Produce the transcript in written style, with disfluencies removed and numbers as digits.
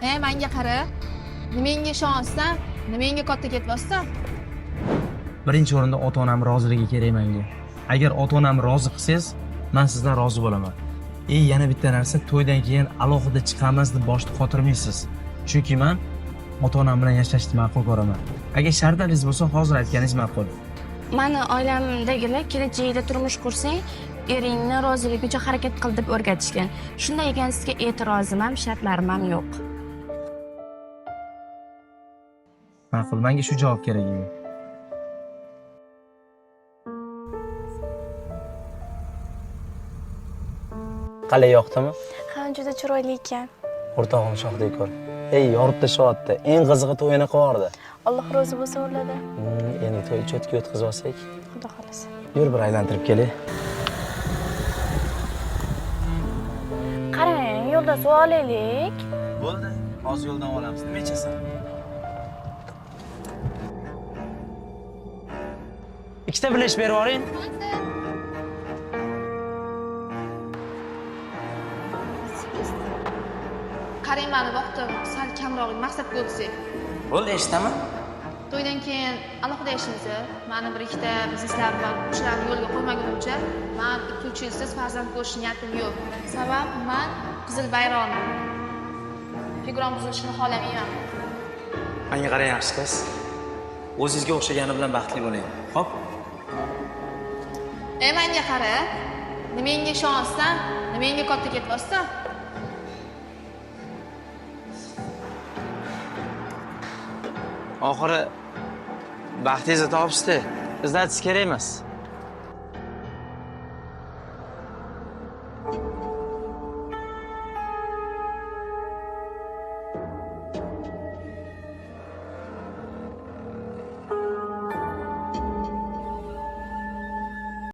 Menga qara. Nimenga ishonsan, nimenga katta ketyapsan? Birinchi o'rinda ota-onam roziligi kerak menga. Agar ota-onam rozi qilsangiz, men sizdan rozi bo'laman. Yana bitta narsa, to'ydan keyin alohida chiqamiz deb boshni qotirmaysiz. Chunki men ota-onam bilan yashashni ma'qul ko'raman. Agar shartlaringiz bo'lsa, hozir aytganingiz ma'qul. Mani oilamdagilar kelajakda turmush qursang, eringni roziligi uchun harakat qil deb o'rgatishgan. Shunday ekan sizga e'tirozim ham, shartlarim ham yo'q. Ma'qul, menga shu javob kerak edi. Qalay yoqdimi? Ha, juda chiroyli ekan. O'rtog'im shohdek ko'r. Ey, yorib tashlayapti. Eng qizig'i to'yini qilib. Alloh rozi bo'lsa ulardan. Endi to'y cho'tga o'tkazib olsak. Xudo xolasa. Yur bir aylantirib kelay. Qarang, yo'lda suv olaylik. Bo'ldi, hozir yo'ldan olamiz. Nima ichasan? Ikkita bilesh berib yuboring. Qarang, mani vaqtim sal kamroq, maqsadga o'tsak. Bo'ldi, eshitaman. To'ydan keyin alohida yashaymiz. Mani bir ikkita bizneslarim bor, shularni yo'lga qo'ymagunimcha, men 2-3 yilsiz farzand ko'rish niyatim yo'q. Sabab men qizil bayroqman. Figuram buzilishini xohlamayman. Menga qarang, yaxshi qiz. O'zingizga o'xshagani bilan baxtli bo'ling. Xo'p? Menga qara. Nimenga ishonsan, nimenga katta ketyapsan? Oxiri baxtingizni topibsiz-da. Izlatish kerak emas.